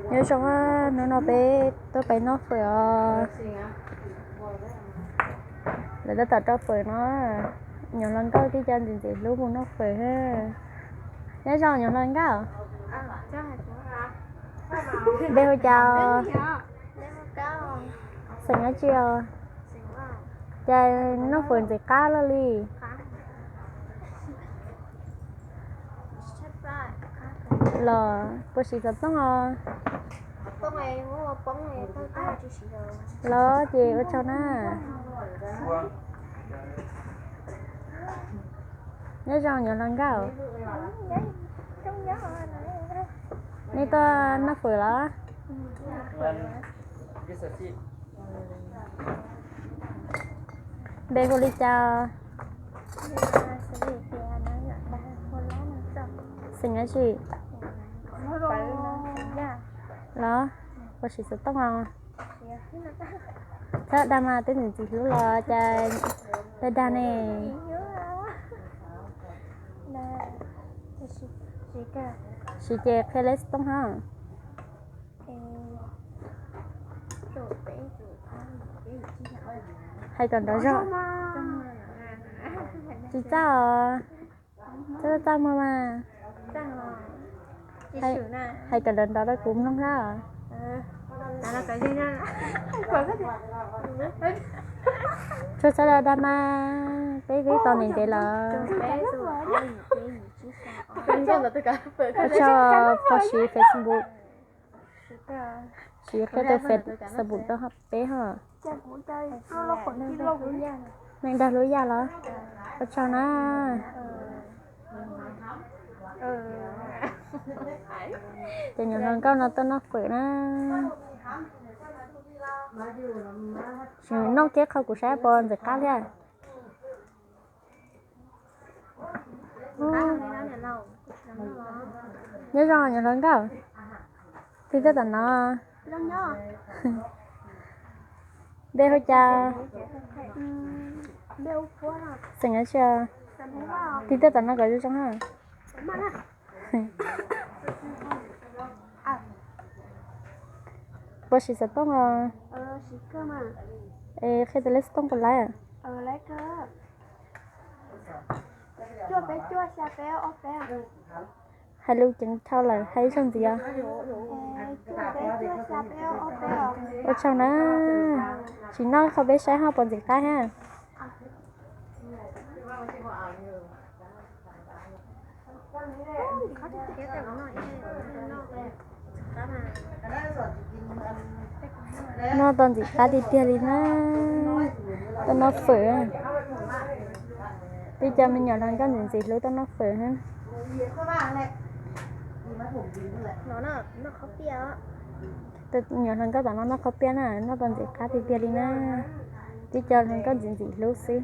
Nyob zoo, hnub no peb tuaj pais noj fawm os. Lawv tab tom rau fawm no. Nyuam hluas nkauj tib co ntxim ntxim hlub mus noj fawm. Nyob zoo nyuam hluas nkauj. Npe hu cas? Xeem dab tsi os? Cas noj fawm ntxim qab luaj li. Los puas siv xov tooj os? Los ces ua tsaug na. Nyob zoo nyuam hluas nkauj. Nej tuaj noj fawm los? Npe hu li cas? Xeem dab tsi? Los puas siv xov tooj os? Txhob dag mas, twb ntxim ntxim hlub los cas dag dag ne. Siv ces qhia lej xov tooj hab. Hais kom nrov zog. Tsis txaj os. Txaj txaj muag mas. Hais kom nrov nrov rau kuv mloog hab. Txhob txhob dag dag mas, peb peb tau ntev ntev lawm. Ua tsaug pog siv Facebook. Siv qhia tus Facebook rau peb hab. Neeg dag lub yaj los? Ua tsaug na. Ces nyuam hluas nkauj no tuaj noj fawm na. Tseem noj kiag qhov kuv saib puas ntxim qab thiab. Nyob zoo nyuam hluas nkauj. Tig tuaj tom no. Npe hu cas? Xeem dab tsi? Tig tuaj tom no kom zoo zoo hab. Puas siv xov tooj os? Es qhia tus lej xov tooj puas laiv? Hais lus ceev dhau lawm, hais ib zaug ntxiv os. Ua tsaug na. Tsis noj qhov peb saib hab puas ntxim qab hab. Noj tau ntxim qab tiag tiag li na. Tuaj noj fawm. Twb cov me nyuam hluas nkauj ntxim ntxim hlub tuaj noj fawm na. Tus nyuam hluas nkauj tom no noj qhob piaj na, noj tau ntxim qab tiag tiag li na. Twb cov hluas nkauj ntxim ntxim hlub xwb.